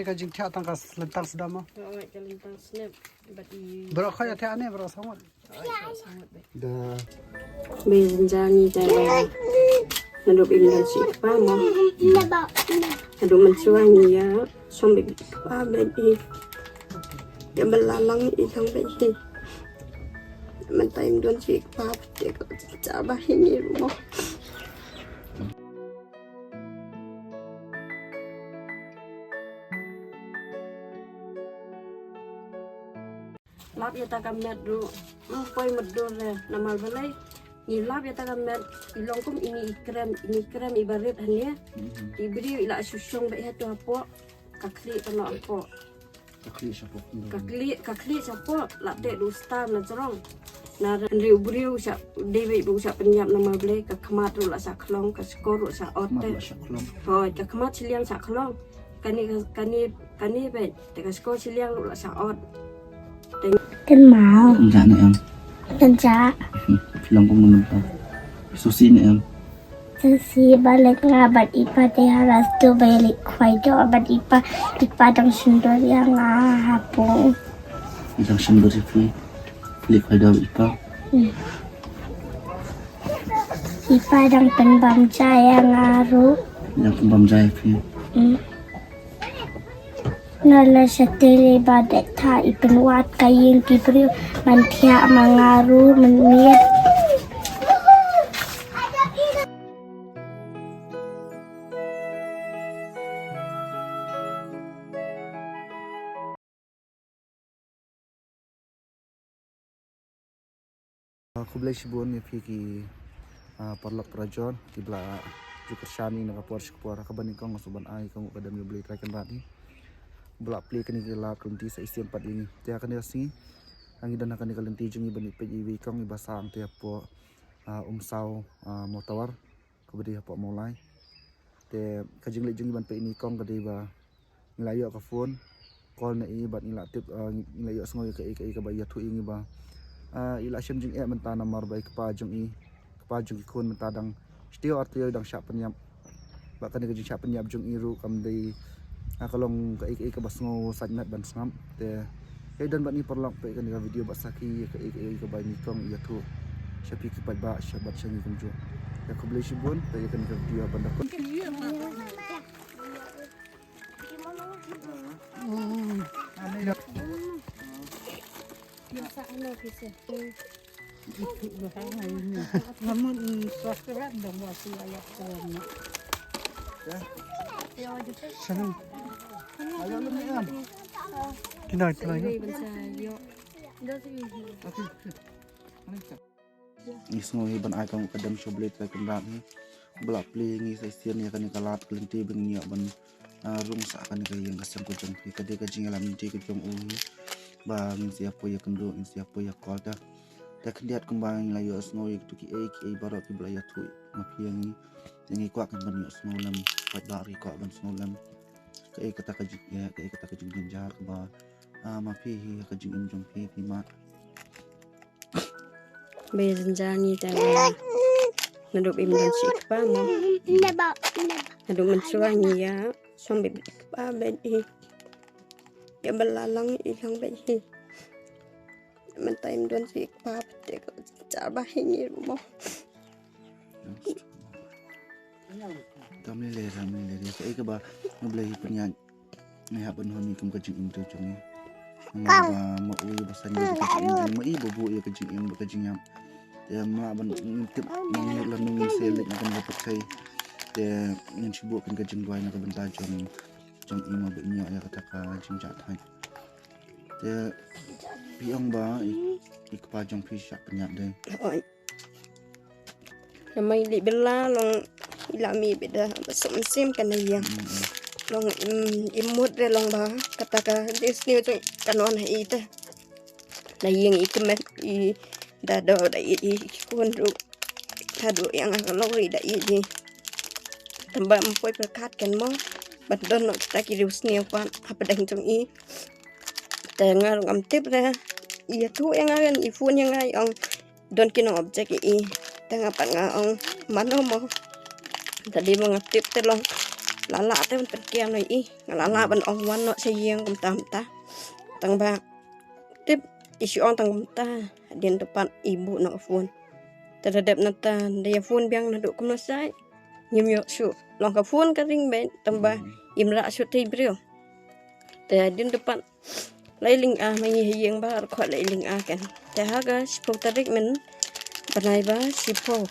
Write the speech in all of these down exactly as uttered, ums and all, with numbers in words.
Ka jingthiah tang ka lentang sdam mo. Oi, ka lentang snep. Bad i. Bro, kha ïa thiah ne, bro, sangot. Da. Be jani da. Naduh im dan si pa mo. Naduh mensuang ïa. Som be pa be i. Ïa belalang i sang be i. Mentai im dan si pa. Te ka cha ba hini mo. Lap ïa ta ka met ruh. Ym poi mutdur re namar balei. Ngi lap ïa ta ka met i long kum ini i krem, ini i krem i barit hane. I briew i la shu shong beit hato hapoh. Ka khlieh ka noh hapoh. Ka khlieh shapoh. Ka khlieh, ka khlieh shapoh la teh du star na jrong. Na ri u briew sha dei beit u sha pynïap namar balei ka khmat ruh la sha khlong, ka shkor ruh sha ot. Khmat te. La sha khlong. Hoi, ka khmat shiliang sha khlong. Kane ka, kane, kane beit te ka shkor shiliang ruh la sha ot. Kan mau. Kan ja ne em. Kan ja. Phi long kum mynta. Susi ne em. Susi ba leit nga bad i pa te ha rastu ba ïa leit khwai doh bad i pa, i pa dang shyndur ïa nga hapoh. Dang shyndur ïa phi. Leit khwai doh i pa. Hmm. I pa dang pynbam ja ïa nga ruh. Dang pynbam ja ïa phi. Hmm. Nga la shatei lei ba dei ta i pynwad ka ïing ki briew ban thiah ma nga ruh mynmiet. Ah, khublei shibun ïa phi ki, ah, paralok parajor kiba la ju kyrshan ïa nga na ka por sha ka por ha kaba nyngkong nga sngewbha ban ai ka nguh ka dem ïa U Blei Trai Kynrad hi. Ba la plie kane ka lad ka lynti sa shisien pat ïa ngi. Te ha kane ka sngi, ah, ngi don ha kane ka lynti jong ngi ban ïa peit ïa iwei i kong iba sah hangtei hapoh, ah, Umsaw, ah, Mawtawar. Kaba dei hapoh Mawlai. Te ka jingleit jong ngi ban peit ïa i kong ka dei ba ngi la ïoh ka phone call na i bad ngi la tip, ah, ngi la ïohsngew ïa kaei kaei kaba ïathuh ïa ngi ba, ah, i la shem jingeh mynta namar ba i kpa jong i, kpa jong ki khun mynta dang shi taïew ar taïew dang shah pynïap. Bad kane ka jingshah pynïap jong i ruh kam dei, ah, ka long kaei kaei kaba sngew sait met ban sngap. Te ïa don bad ngi paralok peit kane ka video bad sakhi ïa kaei kaei kaba i kong i ïathuh sha phi ki paidbah sha bad sha ngi kumjuh. Ïa khublei shibun peit ïa kane ka video ban da. Kina, kina, kina. Ngi sngew hi ban ai ka nguh ka dem sha U Blei Trai Kynrad hi. Ba la plie ngi sa shisien ïa kane ka lad ka lynti ba ngin ïoh ban, ah, rung sha kane ka ïing ka sem ka jong phi. Ka dei ka jingïalam lynti ka jong u hi. Ba ngin sa ïa poi ïa kynduh, ngin sa ïa poi ïa kol te. Te khyndiat kumba ngi la ïohsngew ïa kitu kiei kiei baroh kiba la ïathuh ma phi ïa ngi. Te ngi kwah kan ban ïohsngew lem, paidbah ruh ki kwah ban sngew lem. Kaei kata ka jing, eh, kaei kata ka jingjynjar kaba, ah, ma phi hi ha ka jingim jong phi, phi mad. Be jynjar ngi te naduh im don shi kpa mo. Naduh mynshuwa ngi ïa shong beit kpa beit hi. Ïa belalang i lang beit hi. Mynta im don shi kpa beit te ka jynjar ba hi ngi ruh mo. Tam lei lei, tam lei lei. Kaei kaba U Blei u pynïaid. Ngi hap ban hun ïa kum ka jingim jong ngi. Nga ba ma u ïa ba san ïa ka jingim, ma i ba buh ïa ka jingim bad ka jingïap. Te ma ban ngim tip ma ngi la nung ngin sa leit na kane ka pyrthei. Te ngin shu buh kan ka jingduwai na ka bynta jong, jong i ma ba i ñiah ïa kata ka jingjahthait. Te phi ong ba i, i kpa jong phi shah pynïap de. Namar i leit bylla long i la mih beit da ba suk mynsiem kane ïa. Long, mm, i mut re long ba kata ka jingsniew jong i kan wan ha i te. Na ïing i kmen i da do da i, i khun ruh. Haduh ïa nga ka lori da i di. Tang ba ym poi pyrkhat kan mo. Ban don noh kita ki riewsniew pat hapdeng jong i. Te nga ruh ngam tip re. I ïathuh ïa nga kan, i phone ïa nga i ong don ki nong object ïa i. Te nga pat nga ong mano mo. Te dei ba nga tip te long la lah te ban pynkiam noh i, nga la lah ban ong wan noh sha ïing kumta kumta. Tang ba tip i shu ong tang kumta, hadien to pat i buh noh ka phone. Te da dep nangta da ïa phone biang naduh kumno shai. Ngim ïoh shuh. Long ka phone ka ring beit, tang ba im rah shuh te i briew. Te hadien to pat la i lyngba ma ngi ha ïing ba ar khoit la i lyngba kan. Te ha ka shiphew tarik mynta, bnai ba shiphew,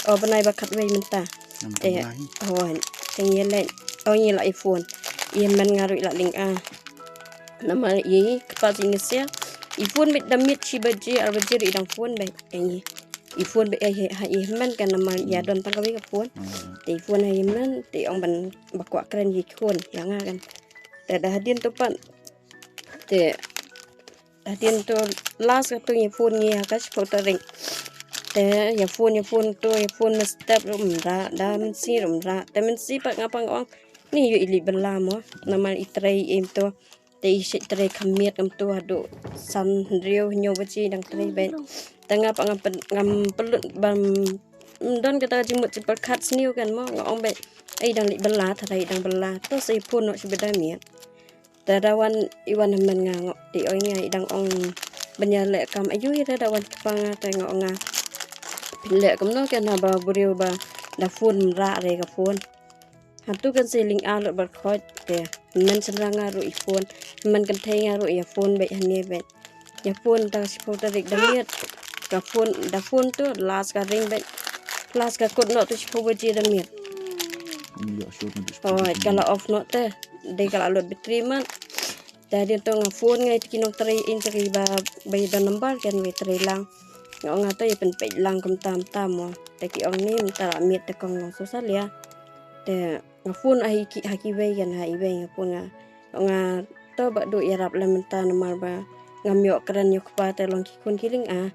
o bnai ba khatwei mynta. Te, o, te ngi leit, o, ngi la i phone. I hynmen nga ruh i la lyngba. Namar i kpa jingïaseng i phone beit da miet shi baje ar baje ruh i dang phone beit ïa ngi. I phone beit ha i hynmen kan, namar ïa don tang kawei ka phone. Te i phone ha i hynmen te i ong ban ba kwah kren ïa i khun ïa nga kan. Te da hadien to pat te hadien to last ka to ïa phone ngi ha ka shiphew tarik. Te ïa phone, ïa phone to, ïa phone mynstep ruh ym rah, da mynsngi ruh ym rah. Te mynsngi pat nga pat nga ong ni ïoh i leit bylla mo, namar i trei im to. Te i shait trei kham miet kumto haduh san hynriew hynñiew baje dang trei beit. Te nga pat ngam pyn, ngam pynlut bam, ym don kata ka jingmut jingpyrkhat sniew kan mo, nga ong beit ei dang leit bylla, tharai dang bylla. To sa i phone noh shu beit da miet. Te da wan i wan hynmen nga, nga te oi nga i dang ong ban ïa leh kam ayu i da wan kpa nga, te nga ong nga phin leh kumno kan haba briew ba da phone ym rah re ka phone. Hato kan sa i lyngba lut bad khoit te hynmen shynrang nga ruh i phone, hynmen kynthei nga ruh ïa phone beit hangne beit. Ïa phone tang shiphew tarik da miet. Ka phone, da phone to last ka ring beit. Last ka kut noh to shiphew baje da miet. Ym ïoh shuh na. Oh, ka la off noh te. Dei ka la lut battery mat. Te hadien to nga phone nga ïa ki nongtrei in, te ki ba, ba ïa don number kan, ba ïa trei lang. Nga ong nga to ïa pynpeit lang kumta kumta mo. Te ki ong ni mynta la miet te kong long sosalia. Te nga phone ha i ki, ha kiwei kan, ha iwei nga phone nga. Nga ong nga to ba duh ïarap lem mynta namar ba ngam ïoh kren ïoh kpa te long ki khun ki lyngba.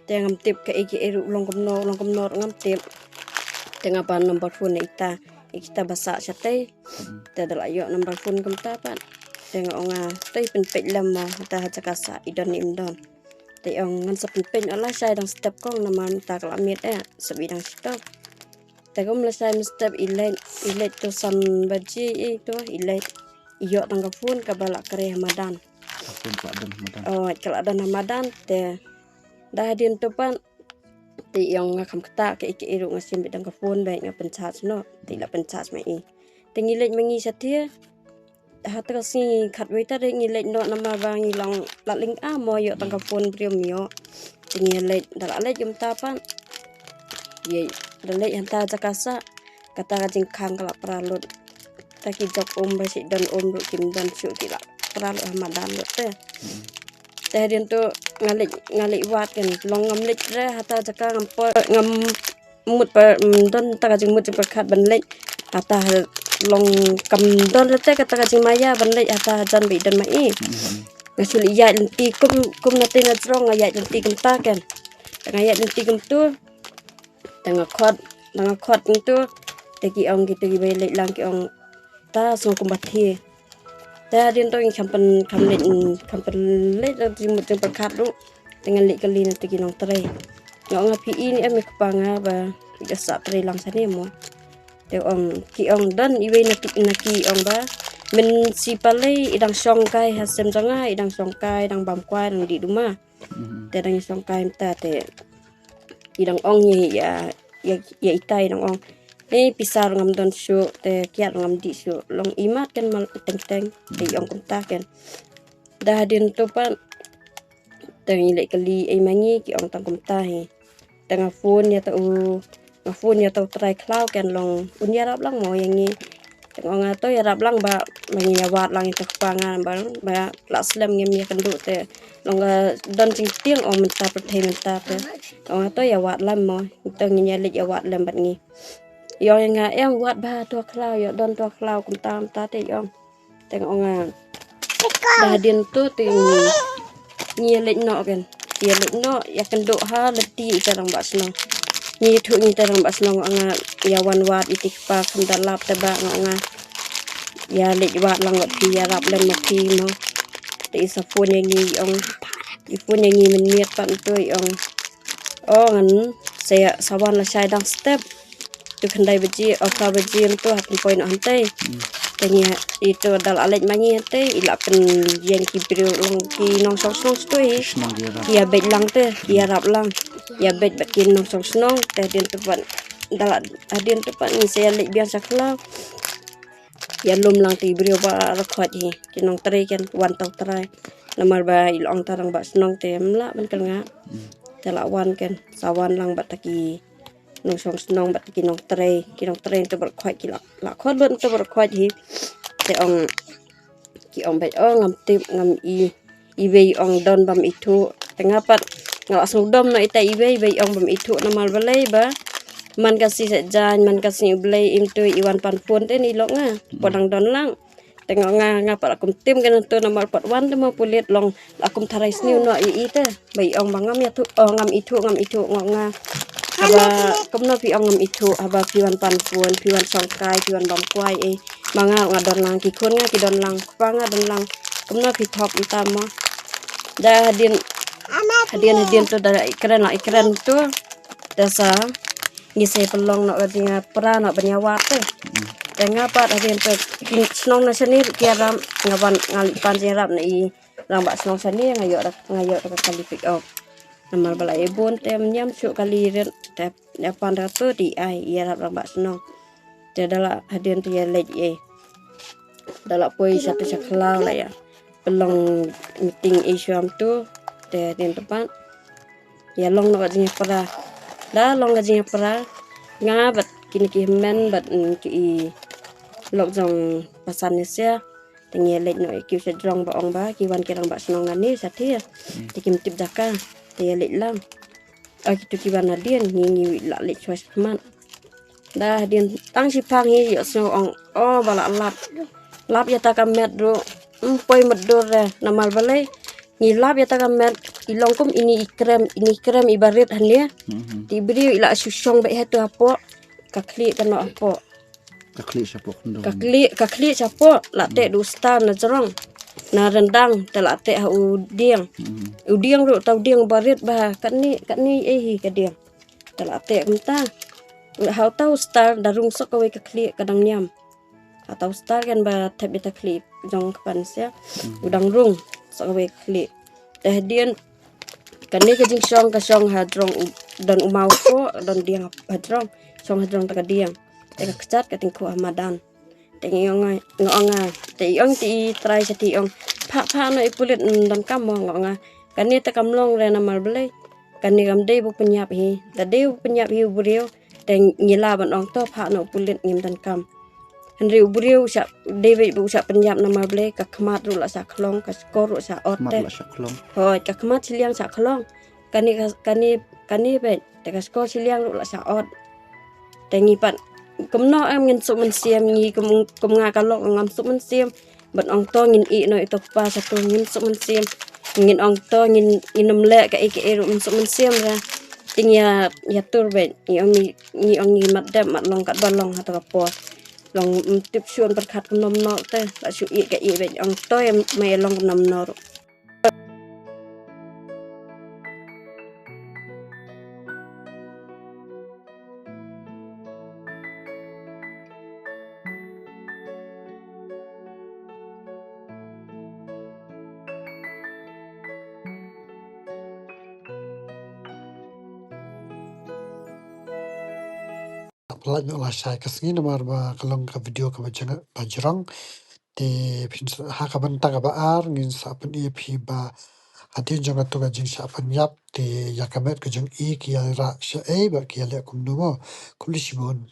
Te ngam tip kaei kaei ruh long kumno, long kumno ruh ngam tip. Te nga pan number phone na ita, ïa kita ba sah shatei. Te da la ïoh number phone kumta pat. Te nga ong nga to ïa pynpeit lem mo, hata ha jaka sah i don ne im don. Te i ong ngan sa pynpeit noh lashai dang step kong namar mynta ka la miet eh, sep i dang shitom. Te kum lashai mynstep i leit, i leit to san baje i to i leit. I ïoh tang ka phone kaba la kre ha madan. Ka phone ka la don ha madan. Oh, ka la don ha madan te da hadien to pat te i ong nga kham ktah kaei kaei ruh nga shim beit tang ka phone beit nga pyncharge noh. Te i la pyncharge ma i. Te ngi leit ma ngi shatei. Hata ka sngi khatwei tarik ngi leit noh namar ba ngi long la lyngba mo, ïoh tang ka phone briew ym ïoh. Te ngi leit, da la leit kumta pat. Ïa, da leit hangta jaka sah. Kata ka jingkhang ka la pra lut. Ta ki jok um ba shi don um ruh kim don shuh, ki la pra lut ha madan lut te. Te hadien to nga leit, nga leit wad kan, long ngam leit re hata jaka ngam poi, ngam mut ba, mm, don ta ka jingmut jingpyrkhat ban leit hata ha long kam don re te kata ka jingmaïa ban leit hata hajan ba i don ma i. Nga shu leit ïaid lynti kum, kum na te na jrong nga ïaid lynti kumta kan. Te nga ïaid lynti kumto. Te nga khot, te nga khot kumto. Te ki ong kito kiba ïaleit lang ki ong ta sngew kumba thiah. Te hadien to ngi kham pyn, kham leit, kham pynleit da jingmut jingpyrkhat ruh. Te nga leit kylli na te ki nongtrei. Nga ong nga phi i ne em i kpa nga ba i da sah trei lang shane mo. Te ong ki ong don iwei na ki, na ki ong ba mynsi palei i dang shong kai ha sem jong nga, i dang shong kai, dang bam kwai, dang dih duma. Te dang shong kai mynta te i dang ong ïa, ïa, ïa ita i dang ong. Ei pisa ruh ngam don shuh te kiad ruh ngam dih shuh. Long imat kan mal teng teng te i ong kumta kan. Da hadien to pat te ngi leit kylli ei ma ngi ki ong tang kumta hi. Te nga phone ïa ta u, nga phone ïa ta u trai khlaw kan long un ïarap lang mo ïa ngi. Te nga ong nga to ïarap lang ba, ba ngin ïa wad lang ïa ta kpa nga ba, ba la slem ngim ïa kynduh te long ka don jingtieng ong mynta pyrthei mynta te. Nga ong nga to ïa wad lem mo, to ngin ïa leit ïa wad lem bad ngi. Ïa ong ïa nga em wad bha to khlaw, ïa don to khlaw kumta kumta te ïa ong. Te nga ong nga da hadien to te ngi, ngi ïa leit noh kan. Ïa leit noh ïa kynduh ha lynti ita rangbah shnong. Ngi ïathuh ngi ita rangbah shnong nga ong nga ïa wan wad ïa ti kpa kham da lap te ba nga ong nga ïa leit wad lang bad phi ïarap lem ma phi mo. Te i sa phone ïa ngi i ong, i phone ïa ngi mynmiet pat to i ong. O ngan sa ïa sa wan lashai dang step. tu khyndai baje, o phra baje mynta ha pynpoi noh hangtei. Hmm. Te ngi, ito da la leit ma ngi hangtei, i la pynïeng ki briew long ki nongshong shnong shatei. Shnong ki ïarap. Ki ïa beit lang te, ki ïarap lang. Ïa beit bad ki nongshong shnong, te hadien tu pat, da la, hadien tu pat ngi sa ïa leit biang sha khlaw. Ïa lum lang te ki briew baroh khoit hi, ki nongtrei ken wan tau trai. Namar ba i la ong ta rangbah shnong te ym lah ban kren nga. Hmm. Te la wan ken, sa wan lang bad ta ki nongshong shnong bad ki nongtrei, ki nongtrei te baroh khoit ki la, la khot lut te baroh khoit hi. Te ong, ki ong beit, o ngam tip, ngam i, iwei ong don bym ithuh. Te nga pat nga la sngewdom noh ita iwei, iwei ong bym ithuh namar balei ba man ka sngi Saitjaiñ, man ka sngi U Blei, im tu i wan pan phone te ni lok nga. Pdeng don lang. Te nga, nga, nga pat la kum tim kane tu namar pat wan te ma pulit long la kum tharai sniew noh i, i te. Ba i ong ba ngam ïathuh, o ngam ithuh, ngam ithuh, nga ong nga. Haba kumno phi ong ngam ithuh, haba phi wan pan phone, phi wan shongkai, phi wan bam kwai, eh. Ma nga nga don lang, ki khun nga ki don lang, kpa nga don lang. Kumno phi thok ita mo. Da hadien, hadien, hadien tu da i kren la i kren tu. Da sa ngi sa pynlong noh ka jingïapra noh ban ïawad te. Hmm. Te nga pat hadien tu ki shnong na shane ki ïarap, nga ban nga leit pan jingïarap na i rangbah shnong shane, nga ïoh da, nga ïoh da ka kali pick up. Namar ba la i bun te ym ñiam shuh kali rit te ïa pan da tu te i ai ïarap rangbah shnong. Te da la hadien tu ïa leit i. Da la poi sha tu sha khlaw la ïa pynlong meeting i shuwa mynta te hadien tu pat ïa long noh ka jingïapra. Da long ka jingïapra nga bad kine ki hynmen bad, mm, ki i lok jong Pasan Nesia. Te ngi ïa leit noh ïa kiew sha jrong ba ong ba ki wan ki rangbah shnong nangne shatei. Hmm. Te kim tip jaka. Te ïa leit lang. Oi kitu ki wan hadien, ngi, ngi la leit shuwa shakhmat. Da hadien tang shiphang hi ïohsngew ong, o ba la lap. Lap ïa ta ka met ruh. Ym poi mutdur re namar balei. Ngi lap ïa ta ka met, i long kum ine i krem, ine i krem iba rit hangne. Mhm. Te i briew i la shu shong beit ha tu hapoh. Ka khlieh ka noh hapoh. Ka khlieh shapoh khyndew. Ka khlieh, ka khlieh shapoh, la teh da u star na jrong. Na ryndang, te la teh ha u dieng. Hmm. U dieng ruh, ta u dieng ba rit ba, katne, katne ei hi ka dieng. Te la teh kumta. Ha uta u star, da rung sa kawei ka khlieh ka dang niam. Ha uta u star kan ba thep ïa ta khlieh jong ka Pasan Nesia. Hmm. U dang rung sa kawei ka khlieh. Te hadien kane ka jingshong ka shong ha jrong u, don u maw ko, don dieng ha jrong, shong ha jrong ta ka dieng. Te ka kjat ka tyngkhuh ha madan. Te ngi ong nga, nga ong nga, te i ong te i trai shatei i ong, phah, phah noh i pulit, mm, donkam mo, nga ong nga. Kane te kam long re namar balei. Kane kam dei ba u pynïap hi. Da dei ba u pynïap hi u briew. Te ngi lah ban ong to phah noh u pulit ngim donkam. Hynrei u briew u shah, dei beit ba u shah pynïap namar balei, ka khmat ruh la shah khlong, ka shkor ruh shah ot te. Khmat la shah khlong. Hooid, ka khmat shiliang shah khlong. Kane ka, kane, kane beit, te ka shkor shiliang ruh la shah ot. Te ngi pat, kumno em ngin suk mynsiem, ngi kum, kum nga ka lok ngam suk mynsiem. Ban ong to ngin ïeh noh ïa u kpa sha tu ngin suk mynsiem. Ngin ong to ngin, ngin ym leh kaei kaei ruh ngin suk mynsiem re. Te ngi ïa, ïa tur beit. Ngi ong ngi, ngi ong ngi mat dep mat long katba long ha ta ka por. Long ym tip shuh pyrkhat kumno kumno te. La shu ïeh kaei beit ong to ïa ma ïa long kumno kumno ruh. Pynlait noh lashai ka sngi namar ba ka long ka video kaba jong, ba jrong. Te phin sa, ha ka bynta kaba ar ngin sa pyni ïa phi ba hadien jong katu ka jingshah pynïap te ïa ka met ka jong i ki ïa rah shaei bad ki ïa leh kumno mo. Khublei shibun.